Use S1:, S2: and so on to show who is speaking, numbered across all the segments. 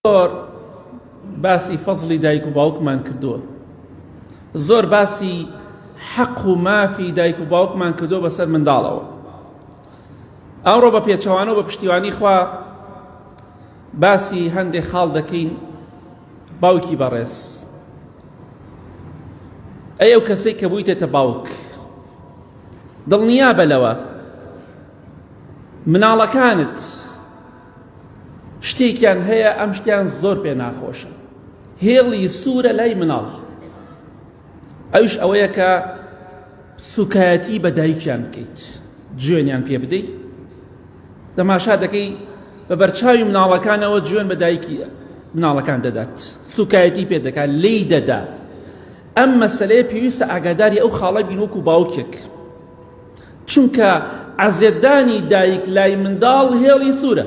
S1: زۆر باسی فەزڵی دایک و باوکمان کردووە زۆر باسی حەق و مافی دایک و باوکمان کردووە بەسەر منداڵەوە ئەمڕۆ بە پێچەوانەوە بە پشتیوانی خوا باسی هەندێک خاڵ دەکەین باوکی بەڕێز ئەی ئەو کەسەی کە بوویتێتە باوک دڵنیا بە لەوە مناڵەکانت شتێکیان هەیە ئەم شتیان زۆر پێ ناخۆشە هێڵی سوورە لای مناڵ ئەوش ئەوەیە کە سوکایەتی بە دایکیان بکەیت جوێنیان پێ بدەیت دەماشا دەکەی بە بەرچاوی مناڵەکانەوە جوێن بە دایکی مناڵەکان دەدات سوکایەتی پێ دەکات لی دەدا ئەم مەسلەیە پێویستە ئاگاداری ئەو خاڵە بین وەکو باوکێک چونکە عەزێتدانی دایک لای منداڵ هێڵی سوورە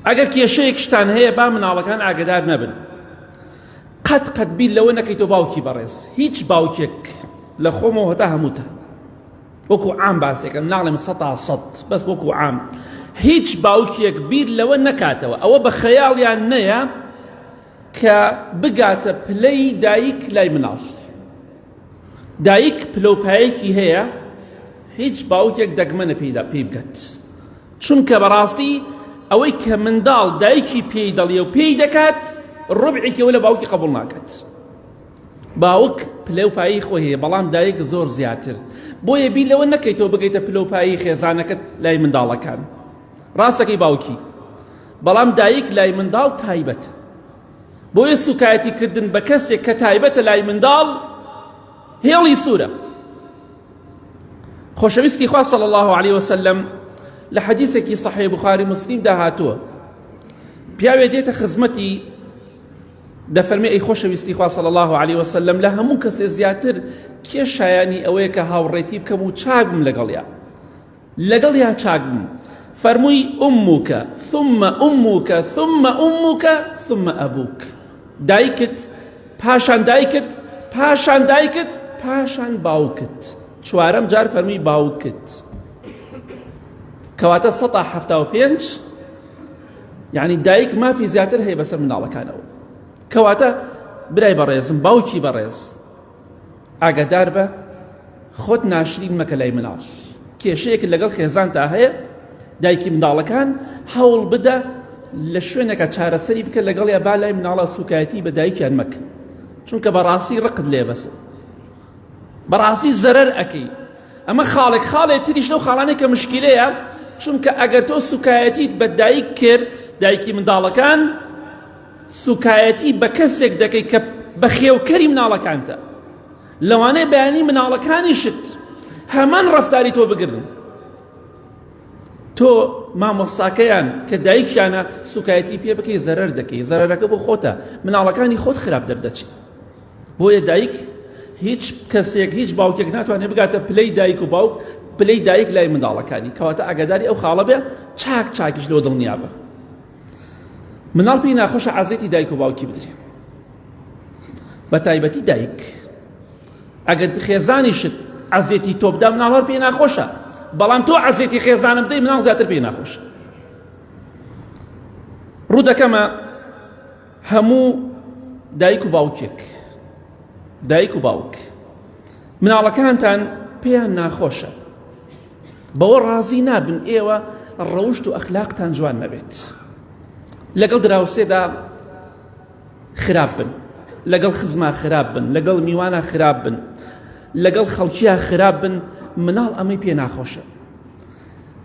S1: ئەگەر کێشەیەکشتان هەیە با مناڵەکان ئاگدار نەبن قەت قەت بیر لەوە نەکەیتەوە باوکی بەڕێز هیچ باوکێک لە خۆمەوە هەتا هەمووتان وەکو عام باسێکم ناڵێم سەتا سەد بەس وەکو عام هیچ باوکێک بیر لەوە نەکاتەوە ئەوە بە خەیاڵیان نەیە کە بگاتە پلەی دایک لای مناڵ دایک پلە و پایەکی هەیە هیچ باوکێک دەگمەنە پێیدا پێی بگات چونکە بەڕاستی ئەوەی کە منداڵ دایکی پێی دەڵێ و پێی دەکات ڕبعێکەوە لە باوکی قبول ناکات باوک پلە و پایی خۆی هەیە بەڵام دایک زۆر زیاتر بۆیە بیر لەوە نەکەیتەوە بگەیتە پلە و پایی خێزانەکەت لای منداڵەکان ڕاستەکەی باوکی بەڵام دایک لای منداڵ تایبەت بۆیە سوکایەتی کردن بە کەسێک کە تایبەتە لای منداڵ هێڵی سوورە خۆشەویستی خوا صلی الله عليه وسلم لە حەدیثێکی صحیح بخاری مسلمدا هاتووە پیاوێ دێتە خزمەتی دەفەرمێ ئەی خۆشەویستی خوا صلی الله عليه وسلم لە هەموو کەسێ زیاتر کێ شایانی ئەوەیە کە هاوڕێتی بکەم و چاک بم لەگەڵیا لەگەڵیا چاک بووم فەرمووی أمك ثم أمك ثم أمك ثم أبوك دایکت پاشان دایکت پاشان دایکت پاشان باوکت چوارەم جار فەرمووی باوکت کەواتە سەتا حەفتا و پێنج یعنی دایک مافی زیاتر هەیە بەسەر منداڵەکانەوە کەواتە برای بەڕێزم باوکی بەڕێز ئاگادار بە خۆت ناشرین مەکە لای مناڵ کێشەیەک لەگەڵ خێزانتا هەیە دایکی منداڵەکان هەوڵ بدە لە شوێنێکە چارەسەری بکە لەگەڵ یا با لای مناڵە سوکایەتی بە دایکیان مەکە چونکە بەڕاستی ڕقت لێ بەسە بەڕاستی زەرەر ئەەکەی ئەمە خاڵێک خاڵێک تریش لەو خاڵانێک کە مشکلەیە چونکە ئەگەر تۆ سوکایەتیت بە دایک کرد دایکی منداڵەکان سوکایەتی بە کەسێک دەکەی کە بەخێوکەری مناڵەکانتە لەوانەیە بەیانی مناڵەکانیشت هەمان ڕەفتاری تۆ بگرن تۆ مامۆستاکەیان کە دایکیانە سوکایەتی پێ بکەی زەرەر دەکەی زەرەرەکە بۆ خۆتە مناڵەکانی خۆت خراپ دەردەچی بۆیە دایک هیچ کەسێک هیچ باوکێک ناتوانێت بگاتە پلەی دایک و باوک پلەی دایک لای منداڵەکانی کەواتە ئاگاداری ئەو خاڵە بێ چاک چاکیش لەوە دڵنیا بە مناڵ پێی ناخۆشە عەزێتی دایک و باوکی بدرێ بە تایبەتی دایک ئەگەر خێزانیشت عەزێتی تۆ بدا مناڵ هەر پێی ناخۆشە بەڵام تۆ عەزێتی خێزانم بدەی مناڵ زیاتر پێی ناخۆشە ڕوو دەکەمە هەموو دایک و باوکێک دایک و باوک مناڵەکانتان پێیان ناخۆشە بەوە ڕازی نابن ئێوە ڕەوشت و ئەخلاقتان جوان نەبێت لەگەڵ دراوسێدا خراپ بن لەگەڵ خزما خراپ بن لەگەڵ میوانە خراپ بن لەگەڵ خەڵکییا خراپ بن مناڵ ئەمەی پێ ناخۆشە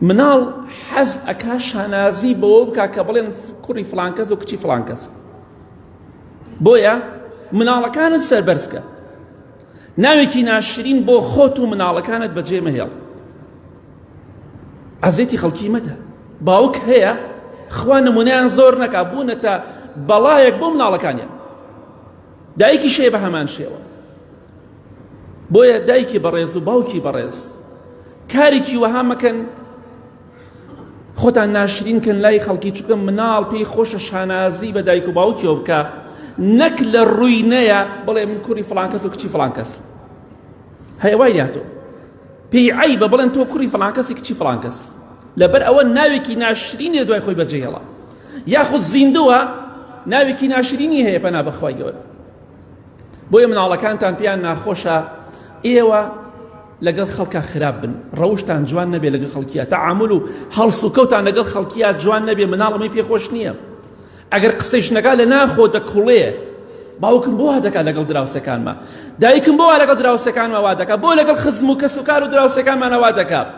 S1: مناڵ حەز ئەکا شانازی بەوە بکا کە بڵێن کوڕی فلانکەس و کچی فلانکەس بۆیە مناڵەکانت سەربەرزکە ناوێکی ناشرین بۆ خۆت و مناڵەکانت بەجێ مەهێڵ عەزێتی خەڵکی مەدە باوک هەیە خوا نمونیان زۆر نەکا بوونەتە بەڵایەک بۆ مناڵەکانیان دایکی شەیە بە هەمان شێوە بۆیە دایکی بەڕێز و باوکی بەڕێز کارێکی وەها مەکەن خۆتان ناشرین کەن لای خەڵکی چونکە مناڵ پێی خۆشە شانازی بە دایک و باوکیەوە بکە نەک لە ڕووی نەیە بڵێ من کوڕی فڵان کەس و کچی فڵان کەس هەیە وای لاتۆ پێی عەیبە بڵێن تۆ کوڕی فڵان کەسی کچی فڵان کەس لەبەر ئەوە ناوێکی ناشرینی لە دوای خۆی بەجێهێڵا. یاخود زیندووە ناوێکی ناشرینی هەیە پەنا بەخوای گەورە بۆیە مناڵەکانتان پێیان ناخۆشە ئێوە لەگەڵ خەڵکا خراپ بن ڕەوشتان جوان نەبێ لەگەڵ خەڵکیە تەعامل و هەڵسوکەوتان لەگەڵ خەڵکیە جوان نەبێ مناڵەمەی پێخۆش نییە ئەگەر قسەیش نەکا لە ناخۆ دەکوڵێ باوکم بۆ وا دەکات لەگەڵ دراوسێکانما دایکم بۆ وا لەگەڵ دراوسێکانما وا دەکات بۆ لەگەڵ خزم و کەس و کار و دراوسێکانمانە وا دەکات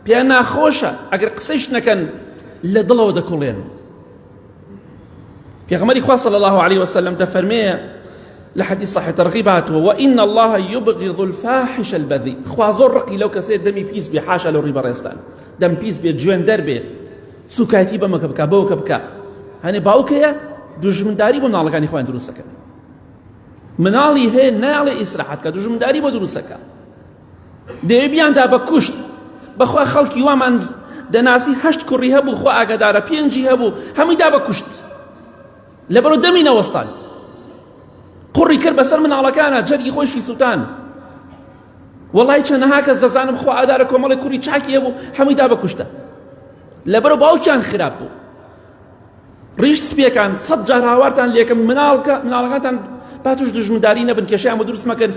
S1: پێیان ناخۆشە ئەگەر قسەیش نەکەن لە دڵەوە دەکوڵێن پێغەمبەری خوا صلی الله علیه وسلم دەفەرمێ لە حدیث صحیح ترغیب هاتووە وإن الله يبغض الفاحش البذيء خوا زۆر ڕقی لەو کەسێ دەمی پیس بێ حاشا لەو ڕی بەڕێزتان دەم پیس بێ جوێن دەر بێ سوکایەتی بەمەکە بکە بەوکە بکە هەنێ باوکەیە دوژمنداری بۆ مناڵەکانی خۆیان دروستەکەن مناڵی هەیە ناڵێ ئیسراحەت کە دوژمنداری بۆ دروستەکە دەوێ بیاندا بە کوشت بەخوا خەڵکی وامان دەناسی هەشت کوڕی هەبوو خوا ئاگادارە پێنجی هەبوو هەمووی دا بە کوشت لەبەرو دەمی نەوەستان قوڕی کرد بەسەر مناڵەکانە جەرگی خۆشی سوتان وەڵای چەنەها کەس دەزانم خوا ئادارە کۆمەڵی کوڕی چاکی هەبوو هەمووی دا بە کوشتە لەبەرو باوکیان خراپ بوو ڕیش سپیەکان سەد جار هاوارتان لێکم مناڵکە مناڵەکانتان با توش دوژمنداری نەبن کێشەیان بۆ دروست مەکەن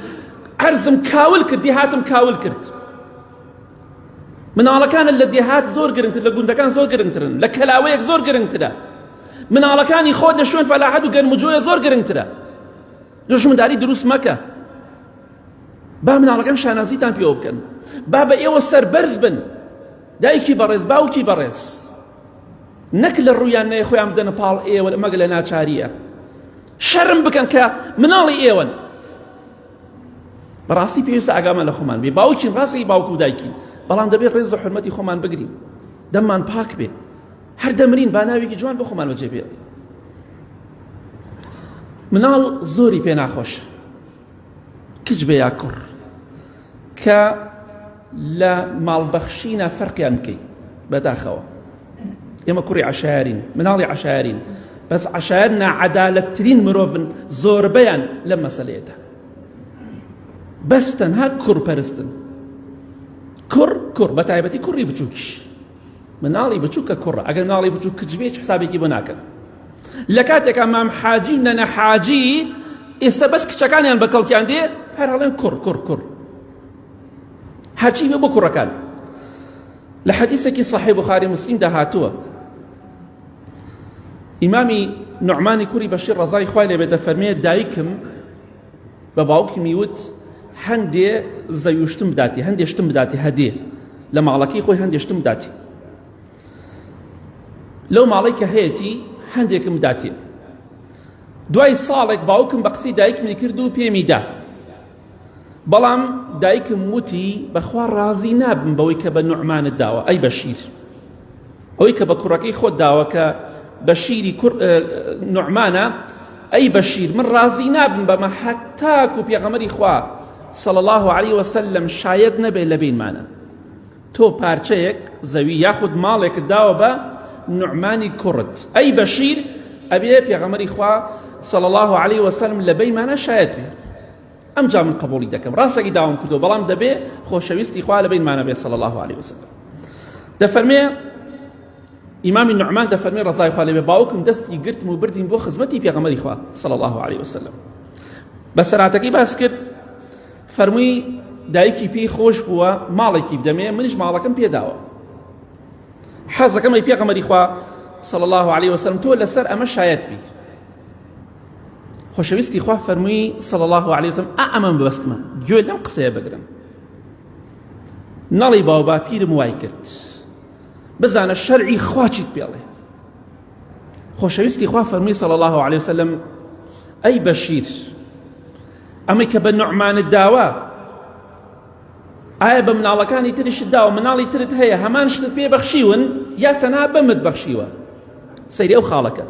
S1: عەرزم کاول کرد دێهاتم کاول کرد مناڵەکانت لە دێهات زۆر گرنگتر لە گوندەکان زۆر گرنگترن لە کەلاوەیەک زۆر گرنگترە مناڵەکانی خۆت لە شوێن فەلاحەت و گەرم و جۆیە زۆر گرنگترە دوژمنداری دروست مەکە با مناڵەکان شانازیتان پێوە بکەن با بە ئێوە سەربەرز بن دایکی بەڕێز باوکی بەڕێز نەک لە ڕوویان نەیە خۆیان بدەنە پاڵ ئێوە مەگە لە ناچاریە شەرم بکەن کە مناڵی ئێوەن بەڕاستی پێویستە ئاگامان لە خۆمان بێ باوکین ڕاستی باوک و دایکین بەڵام دەبێت ڕێز و حرمەتی خۆمان بگرین دەممان پاک بێ هەر دەمرین با ناوێکی جوان بۆ خۆمان بەجێ بێڵین مناڵ زۆری پێ ناخۆش کچ بێ یا کوڕ کە لە ماڵبەخشینە فەرقیان بکەی بەداخەوە ئێمە کوڕی عشارین مناڵی عشارین بەس عشار ناعەدالەتترین مرۆڤن زۆربەیان لەم مەسەلەیەدا بەس تەنها کوڕ پەرستن کوڕ کوڕ بە تایبەتی کوڕی بچووکیش مناڵی بچووکە کوڕە ئەگەر مناڵی بچووک کچ بێ هیچ حسابێکی بۆ ناکەن لە کاتێکا مام حاجی و نەنە حاجی ئێستا بەس کچەکانیان بە کەڵکیان دێ هەر هەڵێن کوڕ کوڕ کوڕ هەرچی بێ بۆ کوڕەکان لە حەدیسێکی صحیح بخاری مسلمدا هاتووە ئیمامی نعمانی کوڕی بەشیر ڕەزای خوای لێ بێت دەفەرمێ دایکم بە باوکمی وت هەندێ زەویشتم بداتی هەندێ شتم بداتی هەدێ لە ماڵەکەی خۆی هەندێ شتم بداتی لەو ماڵەی کە هەیەتی هەندێکم بداتێ دوای ساڵێک باوکم بە قسەی دایکمی کرد و پێمی دا بەڵام دایکم وتی بەخوا ڕازی نابم بەوەی کە بە نوعمانت داوە ئەی بەشیر ئەوەی کە بە کوڕەکەی خۆت داوە کە بەشیری نوعمانە ئەی بەشیر من ڕازی نابم بەمە حتاک و پێغەمەری خوا صلى الله عليه وسلم شاید نەبێ لە بینمانە تۆ پارچەیەک زەوی یاخود ماڵێکت داوە بە نوعمانی کوڕت ئەی بەشیر ئەبێ پێغەمەری خوا صلى الله عليه وسلم لە بینمانە شاید بێ ئەمجا من قبوڵی دەکەم ڕاستەکی داوام کردو بەڵام دەبێ خۆشەویستی خوا لە بینمانە بێ صلی الله عليه وسلم دەفەرمێ ئیمامی نعمان دەفەرمێ ڕەزای خوا لێبێ باوکم دەستی گرتم و بردیم بۆ خزمەتی پێغەمبەری خوا صلی الله عليه وسلم بەسەراتەکەی باس کرد فەرمووی دایکی پێی خۆش بووە ماڵێکی بدەمێ منیش ماڵەکەم پێداوە حەزەکەم ئەی پێغەمبەری خوا صلی الله عليه وسلم تۆ لەسەر ئەمە شایەت بی خۆشەویستی خوا فەرمووی صلی الله علیه وسلم ئا ئەمە مەبەستمە گوێ لەم قسەیە بگرن نەڵی باو باپیرم وای کرد بزانە شەرعی خوا چیت پێڵێ خۆشەویستی خوا فەرمووی صلی الله علیه وسلم ئەی بەشیر ئەمەی کە بە نوعمانت داوە ئایا بە مناڵەکانی تریشت داوە مناڵی ترت هەیە هەمان شتت پێ بەخشیون یا تەنها بەمت بەخشیوە سەیری ئەو خاڵەکە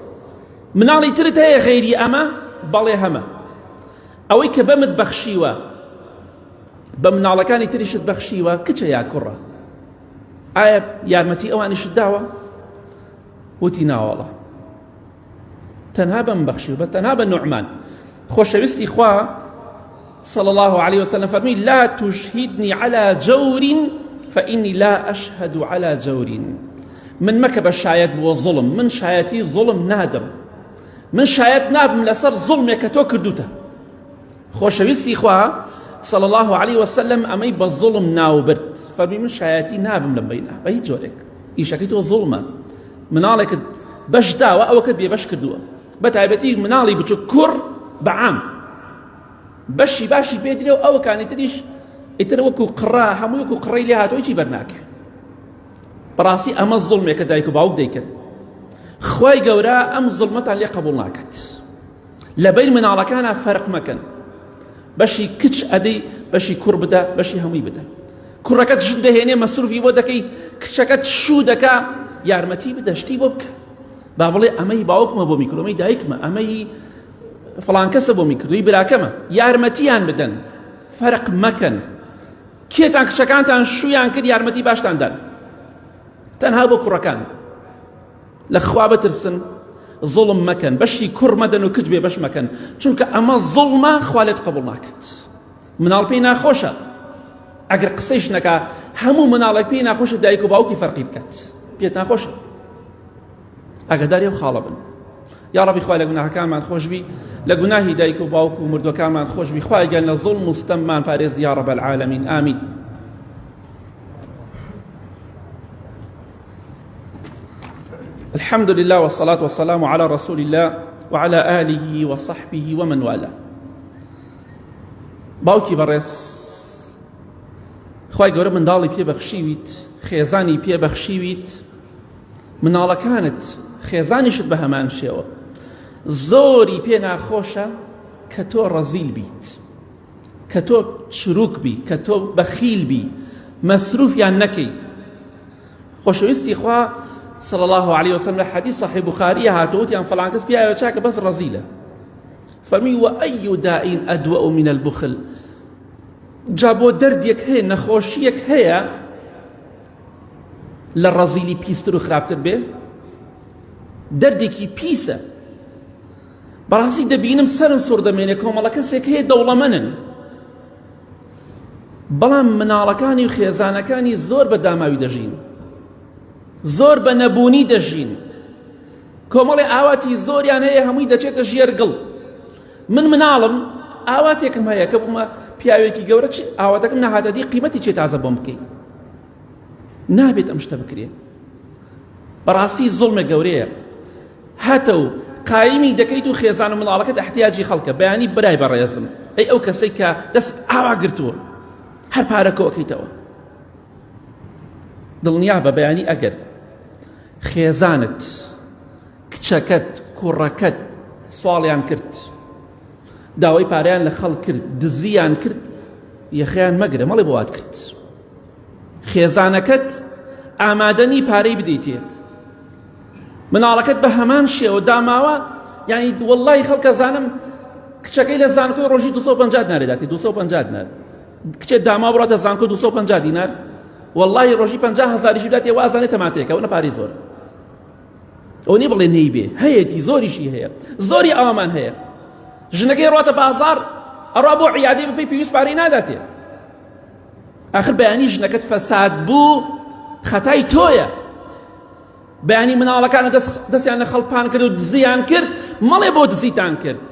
S1: مناڵی ترت هەیە غەیری ئەمە؟ بەڵێ هەمە. ئەوەی کە بەمت بەخشیوە بە مناڵەکانی تریشت بەخشیوە کچە یا کوڕە؟ ئایا یارمەتی ئەوانیشت داوە؟ وتی ناوەڵا تەنها بەم بەخشی بە تەنها بە نوعمان خۆشەویستی خوا صلى الله عليه وسلم فەرمی لا تشهدني على جور فإني لا أشهد على جور. من مەکە بە شایەت بۆ زوڵم من شایەتی زوڵم نادەم من شایەت نابم لەسەر زوڵمێک کە تۆ کردوتە خۆشەویستی خوا صلى الله عليه وسلم ئەمەی بە زوڵم ناوبرد فەرمی من شایەتی نابم لەم بینە بە هیچ جۆرێک ئیشەکەی تۆ زوڵمە مناڵێکت بەش داوە ئەوەکەت بێبەش کردووە بە تایبەتی مناڵی بچوک کوڕ بەعام بەشی باشی پێدرێ و ئەوەکانی تریش ئیتر وەکو قڕا هەموو وەکو قڕەی لێ هاتووە هیچی بەرناکە بەڕاستی ئەمە زوڵمێکە دایک و باوک دەیکەن خوای گەورە ئەم زوڵمەتان لێ قبوڵ ناکات لەبەین مناڵەکانە فەرق مەکەن بەشی کچ ئەدەی بەشی کوڕ بدە بەشی هەمووی بدە کوڕەکەت ژن دەهێنێ مەسروفی بۆ دەکەی کچەکەت شوو دەکا یارمەتی بدە شتی بۆ بکە با بڵێ ئەمەی باوکمە بۆ میکرۆمەی دایکمە ئەمەی فڵان کەسە بۆ میکردوی براکەمە یارمەتیان بدەن فەرق مەکەن کێتان کچەکانتان شویان کرد یارمەتی باشتان دان تەنها بۆ کوڕەکان لە خوا بترسن زوڵم مەکەن بەشی کوڕ مەدەن و کچ بێ بەش مەکەن چونکە ئەمە زوڵمە خوا لێت قبوڵ ناکات مناڵ پێی ناخۆشە ئەگەر قسەیش نەکا هەموو مناڵێک پێی ناخۆشە دایک و باوکی فەرقی بکات پێت ناخۆشە ئاگاداری ئەو خاڵە بن یا ڕەبی خوای لە گوناهەکانمان خۆشبی لە گوناهی دایک و باوک و مردوەکانمان خۆشبی خوای گەل لە زوڵم و ستەممان پارێز یا ڕەب العالمین ئامین الحمد لله والصلاة والسلام على رسول الله وعلى آله وصحبه ومن والاه باوکی بەڕێز خوای گەورە منداڵی پێ بەخشیویت خێزانی پێ بەخشیویت مناڵەکانت خێزانیشت بە هەمان شێوە زۆری پێ ناخۆشە کە تۆ ڕەزیل بیت کە تۆ چروک بی کە تۆ بەخیل بی مەسروفیان نەکەی خۆشەویستی خوا صلى الله عليه وسلم لە حدیث صحیح بخاری هاتووتیان فڵان کەس پیاوە چاکە بەس ڕەزیلە فەرمی وأي داء أدوأ من البخل جا بۆ دەردێک هەیە نەخۆشیەک هەیە لە ڕەزیلی پیستر و خراپتر بێ دەردێکی پیسە بەڕاستی دەبینم سەرم سوڕ دەمێنێ کۆمەڵە کەسێک هەیە دەوڵەمەنن بەڵام مناڵەکانی و خێزانەکانی زۆر بە داماوی دەژین زۆر بە نەبوونی دەژین کۆمەڵی ئاواتی زۆریان هەیە هەمووی دەچێتە ژێر گڵ من مناڵم ئاواتێکم هەیە کە بوومە پیاوێکی گەورە چ ئاواتەکەم نەهاتە دی قیمەتی چێ تازە بۆم بکەی نابێت ئەم شتە بکرێ بەڕاستی زوڵمە گەورەیە هاتە و قایمی دەکەیت و خێزان و مناڵەکەت احتیاجی خەڵکە بەیانی برای بەڕێزم ئەی ئەو کەسەی کە دەست ئاوا گرتووە هەر پارە کۆکەیتەوە دڵنیا بە بەیانی ئەگەر خێزانت کچەکەت کوڕەکەت سواڵیان کرد داوای پارەیان لە خەڵک کرد دزیان کرد یەخەیان مەگرە مەڵێ بۆ وات کرد خێزانەکەت ئامادەنی پارەی بدەیتێ مناڵەکەت بە هەمان شێوە داماوە یعنی واللهی خەڵکە زانم کچەکەی لە زانکۆی ڕۆژی 250 دینار داتێ 250 دینار کچێ داما بڕاتە زانکۆ 250 دینار واللهی ڕۆژی 50 هزاریشی بداتێ وازانێ تەماتێکە ئەو نە پارەی زۆر ئەو نیە بڵێ نەیبێ هەیەتی زۆریشی هەیە زۆری ئەومان هەیە ژنەکەی ڕاتە بازار ئەڕا بۆ عیادەی بەپێی پێویست پارەی ناداتێ ئاخر بەیانی ژنەکەت فەساد بوو خەتای تۆیە بەیانی مناڵەکانە دەستیان لە خەڵپان کرد و دزیان کرد مەڵێ بۆ دزیتان کرد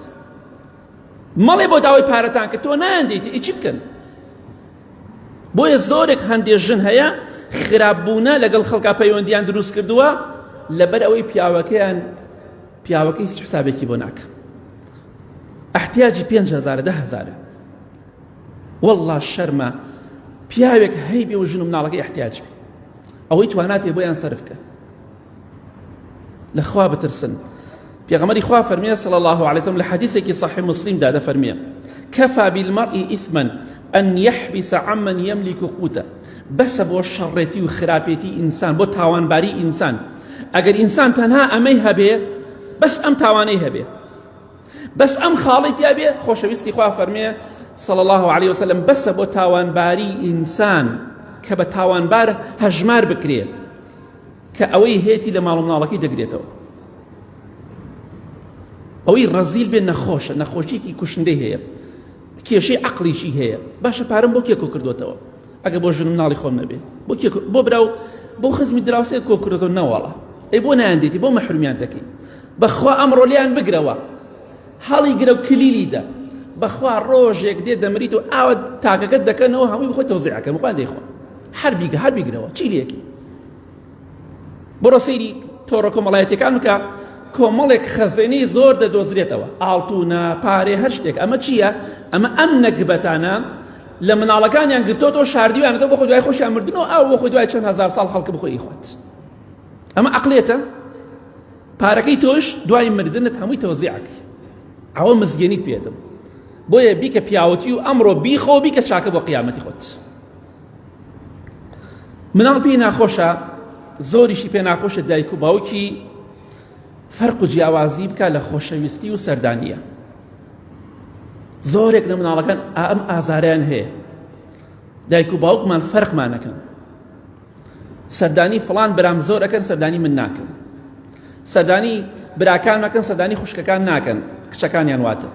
S1: مەڵێ بۆ داوای پارەتان کرد تۆ نایان دیتی ئیچی بکەن بۆیە زۆرێک هەندێ ژن هەیە خراپبوونە لەگەڵ خەڵکا پەیوەندیان دروست کردووە لەبەر ئەوەی پیاوەکەیان پیاوەکەی هیچ حسابێکی بۆ ناکە احتیاجی 5هزار دههزارە والله شەرمە پیاوێک هەیبێ و ژن و مناڵەکەی احتیاج بێ ئەوەی تواناتێ بۆیان سەرف کە لە خوا بترسن پێغەمبەری خوا فەرمیە صلی الله علیه وسلم لە حەدیثێکی صحیح مسلم دا دەفەرمیە كفى بالمرء إثما أن يحبس عمن يملك قوته بەسە بۆ شەڕێتی و خراپێتی ئینسان بۆ تاوانباری ئینسان ئەگەر ئینسان تەنها ئەمەی هەبێ بەس ئەم تاوانەی هەبێ بەس ئەم خاڵی تیا بێ خۆشەویستی خوا فەرمێ صلی الله علیه وسلم بەسە بۆ تاوانباری ئینسان کە بە تاوانبار هەژمار بکرێ کە ئەوەی هەیەی لە ماڵ و مناڵەکەی دەگرێتەوە ئەوەی ڕەزیل بێ نەخۆشە نەخۆشیێکی کوشندەی هەیە کێشەی عقلیشی هەیە باشە پارەم بۆ کێ کۆ کردوێتەوە ئەگە بۆ ژن مناڵی خۆم نەبێ بۆ کێ بۆ برا و بۆ خزمی دراوسێ کۆ کردەوە نەوەڵا ئەی بۆ نایان دێتی بۆ مەحرومیان دەکەی بەخوا ئەمڕۆ لێیان بگرەوە هەڵی گرە و کلیلی دە بەخوا ڕۆژێک دێ دەمریت و ئاوە تاکەکەت دەکەنەوە هەمووی بخۆی تەوزیعەکەن خۆیان دەیخۆن هەر بیگە هەر بیگرەوە چی لێکی بڕۆ سەیری تۆڕە کۆمەڵایەتەکان بکە کۆمەڵێک خەزێنەی زۆر دەدۆزرێتەوە ئاڵتونە پارێ هەر شتێک ئەمە چییە ئەمە ئەم نەگبەتانە لە مناڵەکانیان گرتۆتەوە شاردیوانەکە بۆ خۆ دوای خۆشیان مردن و ئاو بۆ خۆی دوای چەند هەزار ساڵ خەڵکە بخۆی خۆت ئەمە عقلێتە پارەکەی تۆش دوای مردنت هەمووی تەوزیعەکەی ئەوە مزگێنیت پێدم بۆیە بیکە پیاوەتی و ئەمڕۆ بیخۆ بیکە چاکە بۆ قیامەتی خۆت مناڵ پێی ناخۆشە زۆریشی پێ ناخۆشە دایک و باوکی فەرق و جیاوازی بکە لە خۆشەویستی و سەردانیە زۆرێک لە مناڵەکان ئەم ئازاریان هەیە دایک و باوکمان فەرقمانەکەن سەردانی فڵان برام زۆر ئەکەن سەردانی من ناکەن سەردانی براکان ناکەن سەردانی خوشکەکان ناکەن کچەکانیان واتە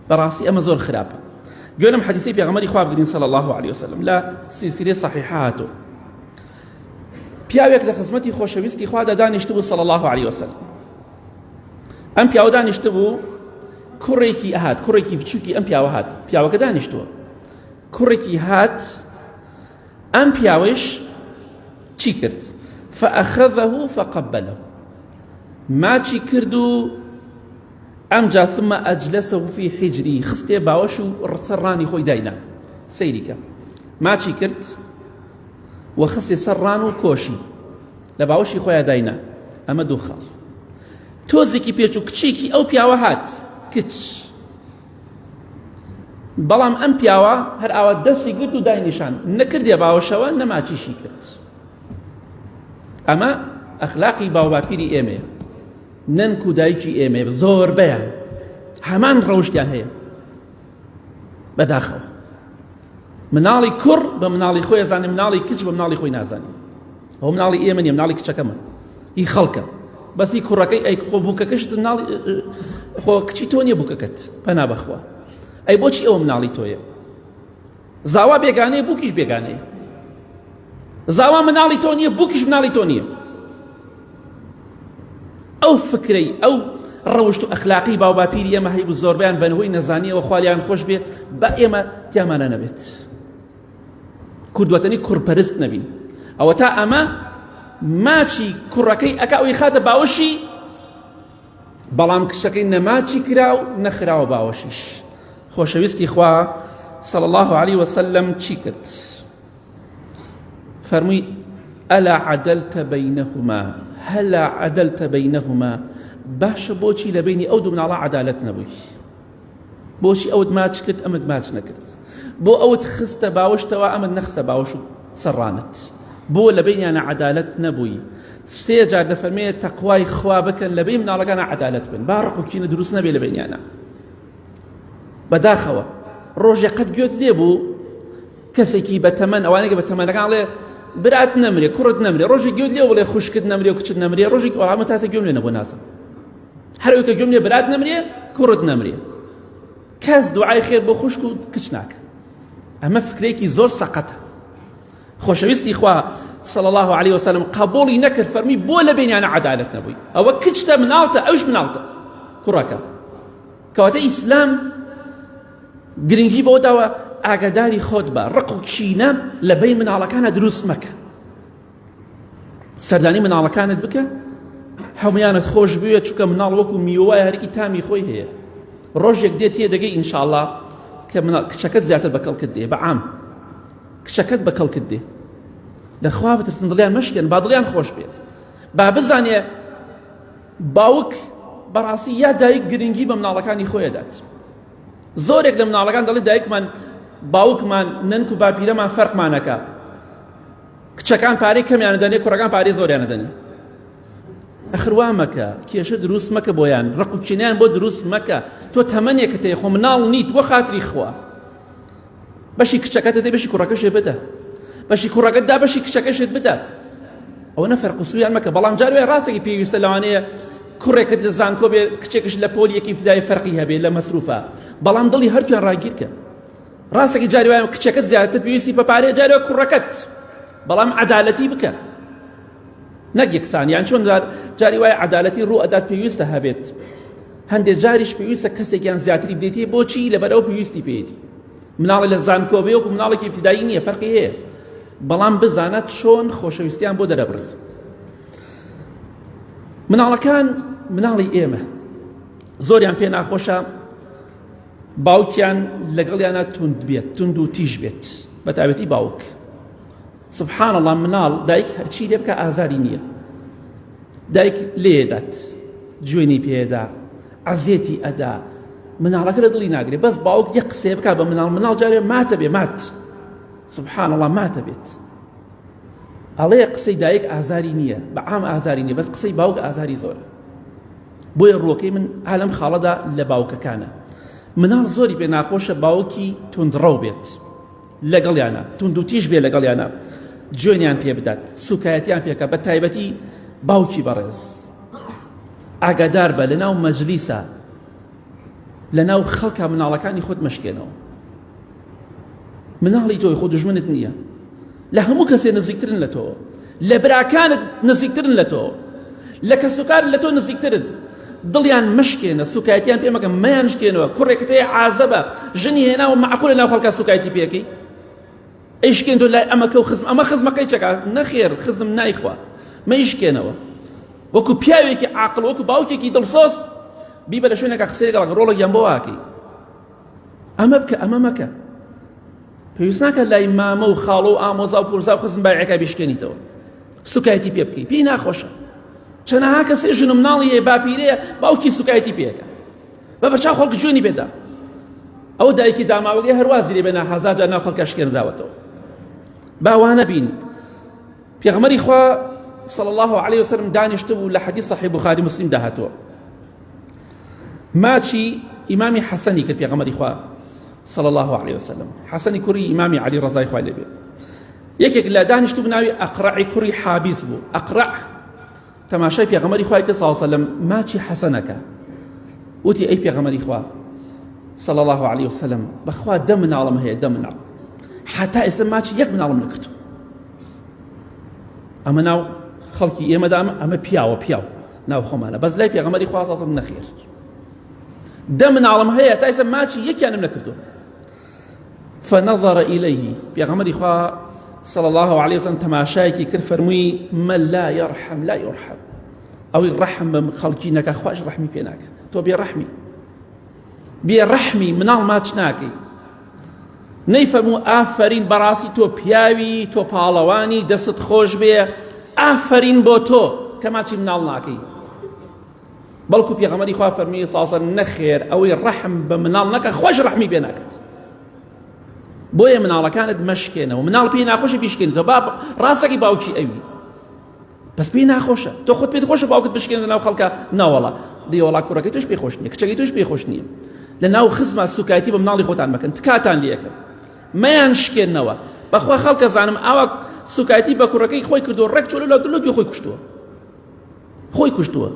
S1: بەڕاستی ئەمە زۆر خراپە گوێ لەم حەدیسەی پێغەمبەری خوا بگرین صلی الله علیه وسلم لە سلسلەی صحیحە هاتووە پیاوێک لە خزمەتی خۆشەویستی خوادا دانیشتبوو صلی الله علیه وسلم ئەم پیاوە دانیشتبوو کوڕێکی ئەهات کوڕێکی بچووکی ئەم پیاوە هات پیاوەکە دانیشتووە کوڕێکی هات ئەم پیاوەیش چی کرد فأخذه فقبله ماچی کرد و ئەمجا ثم أجلسه في حجری خستێ باوەش و ڕسەر ڕانی خۆی داینا سەیری کە ماچی کرد و خستێ سەر ڕان و کۆشی لە باوەشی خۆیان داینا ئەمە دوو خاڵ تۆزێکی پێچ و کچێکی ئەو پیاوە هات کچ بەڵام ئەم پیاوە هەر ئاوا دەستی گرت و داینیشان نەکردیە باوەشەوە نەماچیشی کرد ئەمە ئەخلاقی باوباپیری ئێمەیە نەنک و دایکی ئێمەیە زۆربەیان هەمان ڕەوشتیان هەیە بەداخەوە مناڵی کوڕ بە مناڵی خۆی زانێ مناڵی کچ بە مناڵی خۆی نازانێ ئەو مناڵی ئێمە نیە مناڵی کچەکەمە ئی خەڵکە بەسی کوڕەکەی ئەی خۆ بووکەکەشت مناڵی خۆ کچی تۆ نییە بووکەکەت پەنا بەخوا ئەی بۆچی ئەوە مناڵی تۆیە زاوا بێگانەیە بووکیش بێگانەیە زاوا مناڵی تۆ نییە بووکیش مناڵی تۆ نییە ئەو فکرەی ئەو ڕەوشت و ئەخلاقی باوباپیری ئێمە هەیبوو زۆربیان بەنهۆی نەزانیەوە خوالیان خۆش بێ بە ئێمە تیامانە نەبێت کوردوەتەنی کوڕپەرست نەبین ئەوە تا ئەمە ماچی کوڕەکەی ئەکا ئەوی خاتە باوەشی بەڵام کچەکەی نەماچی کرا و نەخراوە باوەشیش خۆشەویستی خوا صلى الله عليه وسلم چی کرد فەرمووی ئەلا عدلت بینهما هەلا عدلت بینهما باشە بۆچی لە بینی ئەو دوو مناڵە عدالەت نەبووی بۆچی ئەوت ماچ کرد ئەمت ماچ نەکرد بۆ ئەوت خستە باوەشتەوە ئەمت نەخستە باوەش و سەرڕانت بۆ لە بینیانە عدالەت نەبووی سێ جار دەفەرمێ تەقوای خوا بکەن لە بین مناڵەکانە عدالەت بن با ڕق و کینە دروست نەبێ لە بینیانە بەداخەوە ڕۆژێ قەت گوێت لێ بوو کەسێکی بە تەمەن ئەوانەی کە بە تەمەنەکان ئەڵێ برات نەمرێ کوڕت نەمرێ ڕۆژێک گوێت لێ بڵێ خوشکت نەمرێ و کچت نەمرێ ڕۆژێک وەڵامە تاسە گوێم لێ نەبوو نازم هەر ئەوەی کە گوێم لێ برات نەمرێ کوڕت نەمرێ کەس دوعای خێر بۆ خوشک و کچ ناکە ئەمە فکرێکی زۆر سەقەتە خۆشەویستی خوا صلى الله عليه وسلم قبولی نەکرد فەرمی بۆ لە بینیانە عەدالەت نەبووی ئەوە کچتە مناڵتە ئەوش مناڵتە کوڕەکە کەواتە ئیسلام گرنگی بەوە داوە ئاگاداری خۆت بە ڕق و کینە لە بەین مناڵەکانە دروست مەکە سەردانی مناڵەکانت بکە هەمویانت خۆش بوێت چونکە مناڵ وەکو میوە هەرکی تامی خۆی هەیە ڕۆژێک دێت تێ دەگەی ئینشاءاللە کە کچەکەت زیاتر بە کەڵکت دێ بە عام کچەکەت بە کەڵکت دێ لەخوا بترسن دڵیان مەشکێن با دڵیان خۆش بێ با بزانێ باوک بەڕاستی یا دایک گرنگی بە مناڵەکانی خۆی دات زۆرێک لە مناڵەکان دەڵێ دایکمان باوکمان نەنک و باپیرەمان فەرقمانەکە کچەکان پارەی کەمیان دەنێ کوڕەکان پارەی زۆریان دەنێ ئەخروا مەکە کێشە دروست مەکە بۆیان ڕق و کینیان بۆ دروست مەکە تۆ تەمەنێکت هەیە خۆ مناڵ نیت بۆ خاتری خوا بەشی کچەکەت دەی بەشی کوڕەکەشێ بدە بەشی کوڕەکەت دا بەشی کچەکەشت بدە ئەوە نە فەرق و سویان مەکە بەڵام جار وایە ڕاستێکی پێویستە لەوانەیە کوڕێکت لە زانکۆ بێ کچێکش لە پۆلی یەکی ابتدایی فەرقی هەبێ لە مەسروفە بەڵام دڵی هەردوویان ڕاگیرکە ڕاستێکی جاری وایە کچەکەت زیاتر پێویستی بە پارەیە جارێ کوڕەکەت. بەڵام عەدالەتی بکە نەک یەکسان یان چۆن جاری وایە عەدالەتی ڕوو ئەدات پێویستە هەبێت هەندێک جاریش پێویستە کەسێکیان زیاتری بدەیتێ بۆچی لەبەرەوە پێویستی پێیەتی مناڵی لە زانکۆ بێ وەکو مناڵێکی ئیبتیدایی نییە فەرقی هەیە بەڵام بزانە چۆن خۆشەویستیان بۆ دەرەبڕی مناڵەکان مناڵی ئێمە زۆریان پێ ناخۆشە باوکیان لەگەڵیانە توند بێت توند و تیژ بێت بە تایبەتی باوک سبحان الله مناڵ دایک هەرچی لێ بکە ئازاری نییە دایک لێدات جوێنی پێدا عەزێتی ئەدا مناڵەکە لە دڵی ناگرێ بەس باوک یەک قسەیە بکا بە مناڵ مناڵ جارێ ماتە بێ مات سبحان الله ماتە بێت ئەڵێ قسەی دایک ئازاری نییە بە عام ئازاری نییە بەس قسەی باوک ئازاری زۆرە بۆیە ڕووەکەی من ئالەم خاڵەدا لە باوکەکانە مناڵ زۆری پێ ناخۆشە باوکی توندڕەو بێت لەگەڵیانە توندوتیژ بێ لەگەڵیانە جوێنیان پێ بدات سوکایەتیان پێکە بە تایبەتی باوکی بەڕێز ئاگادار بە لەناو مەجلیسە لەناو خەڵکە مناڵەکانی خۆت مەشکێنەوە مناڵی تۆی خۆ دژمنت نییە لە هەموو کەسێ نزیکترن لە تۆ لە براکانت نزیکترن لە تۆ لە کەسوکار لە تۆ نزیکترن دڵیان مشکێنە سوکایەتیان پێ مەکە مەیان شکێنەوە کوڕێکت هەیە عازەبە ژنی هێناوە معقولە ناو خەڵکا سوکایەتی پێکەی ئەیشکێن تۆ لای ئەمەکە و خزم ئەمە خزمەکەی چەکا نەخێر خزم نایخوا مەیشکێنەوە وەکو پیاوێکی عاقڵ وەکو باوکێکی دڵسۆز بیبە لە شوێنێکا قسەی لەگەڵ ڕۆڵێکیان بۆ واکەی ئەمە بکە ئەمە مەکە پێویست ناکە لای مامە و خاڵۆ و ئامۆزا و پورزا و خزم بایعەکە بیشکێنیتەوە سوکایەتی پێ بکەی پێی ناخۆشە چەنەها کەسێ ژن و مناڵی هەیە باپیرەیە باوکی سوکایەتی پێەکە بە بەچاو خەڵک جوێنی پێدا ئەو دایکی داماوەگەی هەروازی لێ بێنا هەزار جار ناو خەڵکە شکێنراوەتەوە با وانە بین پێغەمبەری خوا صلی الله علیه وسلم دانیشتبوو لە حەدیث صحیح بخاری مسلم دا هاتووە ماچی ئیمامی حەسەنی کرد پێغەمبەری خوا صلی الله علیه وسلم حەسەنی کوڕی ئیمامی عەلی ڕەزای خوای لێبێ یەکێک لە دانیشتوو بناوی ئەقرەعی کوڕی حابیس بوو ئەقرەع تەماشای پێغەمبەری خوای کرد صلی الله علیه وسلم ماچی حەسەنەکە وتی ئەی پێغەمبەری خوا صلی الله علیه وسلم بەخوا دە مناڵم هەیە دە مناڵ حتا ئێستا ماچی یەک مناڵم نەکردو ئەمە ناو خەڵکی ئێمەدا ئەمە پیاوە پیاو ناو خۆمانە بەس لای پێغەمبەری خوا صلی الله نەخێر دە مناڵم هەیە تا ئێستا ماچی یەکیانم نەکردو فنظر إليه پێغەمبەری خوا صلى الله عليه وسلم تەماشایەکی کرد فەرمووی من لا يرحم لا يرحم ئەوەی ڕەحم بە خەڵکی نەکا خواش ڕەحمی پێ ناکە تۆ بێ ڕەحمی بێ ڕەحمی مناڵ ماچ ناکەی نەیفەرموو ئافەرین بەڕاستی تۆ پیاوی تۆ پاڵەوانی دەست خۆش بێ ئافەرین بۆ تۆ کە ماچی مناڵ ناکەی بەڵکو پێغەمبەری خوا فەرمی ساسە نەخێر ئەوەی ڕەحم بە مناڵ نەکە خۆش ڕەحمی پێ ناکات بۆیە مناڵەکانت مەشکێنەوە مناڵ پێی ناخۆشە بیشکێنەوە با ڕاستەکەی باوکی ئەوی بەس پێی ناخۆشە تۆ خۆت پێت خۆشە باوکت بشکێنە ناو خەڵکە ناوەڵا دیوەڵا کوڕەکەی تۆش پێی خۆش نییە کچەکەی تۆش پێی خۆش نییە لە ناو خزما سوکایەتی بە مناڵی خۆتان مەکەن تکاتان لێکەم مەیان شکێنەوە بەخوا خەڵکە زانم ئاوا سوکایەتی بە کوڕەکەی خۆی کردو ڕێک چۆ لە دڵ خۆی کوشتووە خۆی کوشتووە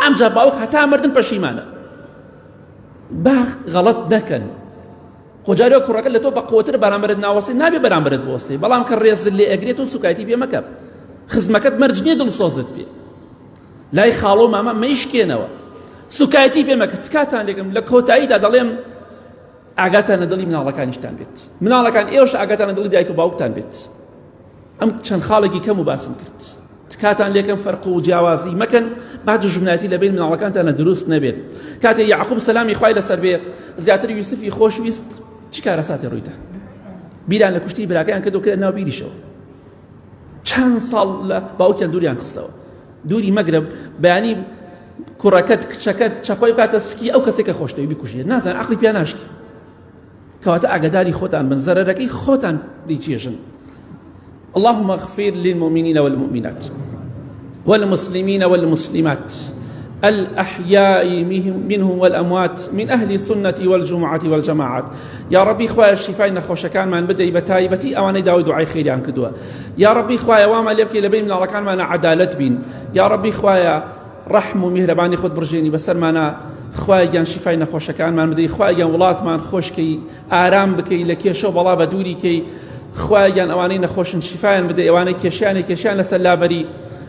S1: ئەمجا باوک هەتا مردن پەشیمانە باخ غەڵەت نەکەن خۆ جارێ کوڕەکە لە تۆ بە قوتر بەرامبەرت ناوەستی نابێ بەرامبەرت بوەستێ بەڵام کە ڕێزت لێ ئەگرێت و سوکایەتی پێ مەکە خزمەکەت مەرج نییە دڵسۆزت بێ لای خاڵۆ مامە مەیشکێنەوە سوکایەتی پێ مەکە تکاتان لێکم لە کۆتاییدا دەڵێم ئاگاتان لە دڵی مناڵەکانیشتان بێت مناڵەکان ئێوەش ئاگاتان لە دڵی دایک و باوکتان بێت ئەم چەند خاڵێکی کەم و باسم کرد تکاتان لێکەم فەرق و جیاوازی مەکەن با دوژمنایەتی لە بین مناڵەکانتان دروست نەبێت کاتێ یعقوب سەلامی خوای لەسەر بێ زیاتر یوسفی خۆشویست چ کارەساتی ڕوویدا بیران لە کوشتی براکەیان کردو کرد ناو بیریشەوە چەند ساڵ لە باوکیان دووریان خستەوە دووری مەگرە بەیانی کوڕەکەت کچەکەت چەقۆی بکاتە سکی ئەو کەسێک کە خۆشتەوی بکوژێت نازان عقلی پیا ناشکی کەواتە ئاگاداری خۆتان بن زەرەرەکەی خۆتان دەیچێژن اللهم اغفر للمؤمنين والمؤمنات والمسلمين والمسلمات الأحياء منهم والأموات من أهل السنة والجمعة والجماعات يا ربي خوايا شفای نەخۆشەکانمان بدەی بە تایبەتی ئەوانەی داوای دوعای خێریان کردووە یا ربی خوایە وامان لێ بکەی لە بین مناڵەکانمانە عەدالەت بین یا ربی خوایە ڕەحم و میهرەبانی خۆت بڕژێنی بەسەرمانا خوایە گیان شیفای نەخۆشەکانمان بدەی خوایە گیان وڵاتمان خۆشکەی ئارام بکەی لە کێشە و بەڵا بە دووری کەی. خوایە گیان ئەوانەی نەخۆشن شیفایان بدە ئەوانەی کێشیانە کێشیان لەسەر لابەری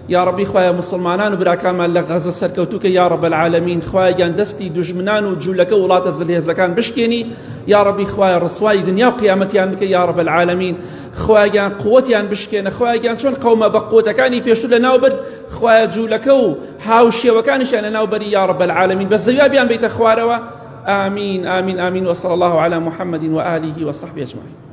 S1: یا ڕەبی خوایە موسڵمانان و براکانمان لە غەزە سەرکەوتوو کە یا رب العالمین خوایە گیان دەستی دوژمنان و جوولەکە وڵاتە زلهێزەکان بشکێنی یا ڕەبی خوایە ڕسوای دنیا و قیامەتیان بکە یا رب العالمین خوایە گیان قوتیان بشکێنە خوایە گیان چۆن قەومە بە قوتەکانی پێشتر لە ناو برد خوایە جوولەکە و هاوشێوەکانیشیان لە ناو بەری یا رب العالمین بە زەویا بیان بیتە خوارەوە آمین آمین آمین وصلى الله على محمد وآله وصحبه أجمعين.